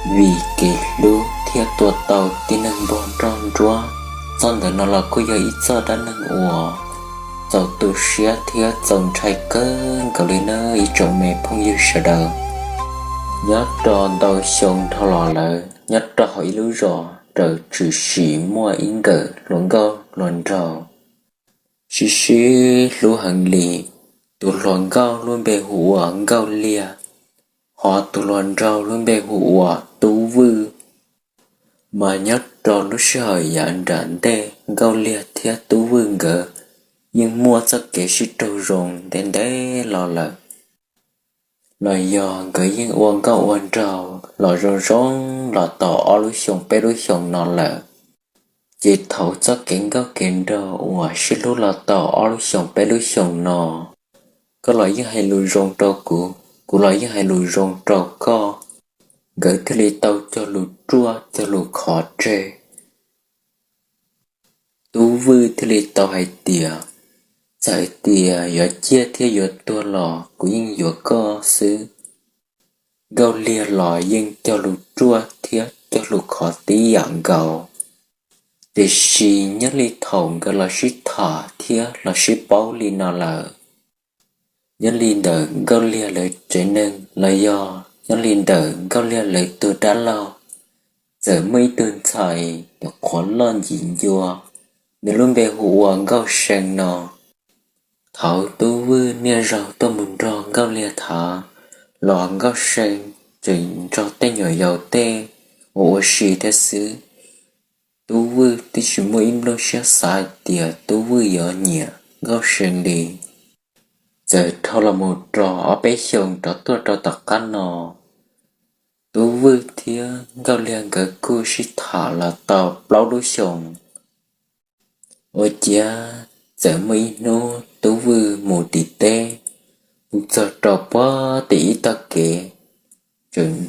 Vim kev hlub thiaj tua tau tib neeg npog nroj nruab. Txoj ntawm no los kuj yog ib txoj dab neeg uas txaus tu siab thiab txaus ntshai kawg nkaus li nawb ib tsoom me phooj ywg sawv daws. Nyob rau ntau xyoo dhau los lawm, nyob rau hauv ib lub zos raws tshwm sim muaj ib nkawm hluas nkauj hluas nraug sib sib hlub heev li. Tus hluas nkauj lub npe hu ua Nkauj Liag, hos tus hluas nraug lub npe hu ua Tub Vwj. Mas nyob rau lub sij hawm yav nram ntej, Nkauj Liag thiab Tub Vwj nkawd yeej muaj txoj kev sib raug zoo ntev ntev los lawm, los yog nkawd yeej ua nkauj ua nraug los zoo zoo los tau ob lub xyoos peb lub xyoos no lawm. Ces thaum txoj kev nkauj kev nraug uas sib hlub los tau ob lub xyoos peb lub xyoos no, koj los yeej hais lus zoo rau kuv, kuv los yeej hais lus zoo rau koj, nkawd thiaj li tau cog lus ruaj cog lus khov tseg. Tub Vwj thiaj li tau hais tias, txawm tias yuav ciaj thiab yuav tuag los kuv yeej yuav koj xwb. Nkauj Liag los yeej cog lus ruaj thiab cog lus khov tib yam nkaus. Tiam sis nyob li thaum nkawd los sib tham thiab los sib paub li no lawm, nyob li ntawm Nkauj Liag lawv tsev neeg los yog nyob li ntawm Nkauj Liag lawv tus dab laug, txawm muaj ib tug ntxhais nyuam qhuav loj ncim ncua, nws lub npe hu ua Nkauj See no. Thaum Tub Vwj niaj zaus tuaj mus nrog Nkauj Liag tham, los Nkauj See tseem nrog tej nyuam yaus tej ua ua si thiab xwb. Tub Vwj twb tsis muaj ib nplooj siab xav hais tias Tub Vwj yuav nyiam Nkauj See li. Txawm dhau los mus rau ob peb xyoos rov tuaj rau tom qab no, Tub Vwj thiab Nkauj Liag nkawd kuj sib tham los tau plaub lub xyoos. Ua ciav txawm muaj ib hnub Tub Vwj mus tim teb, mus txog rau puag tim ib tog kev, tseem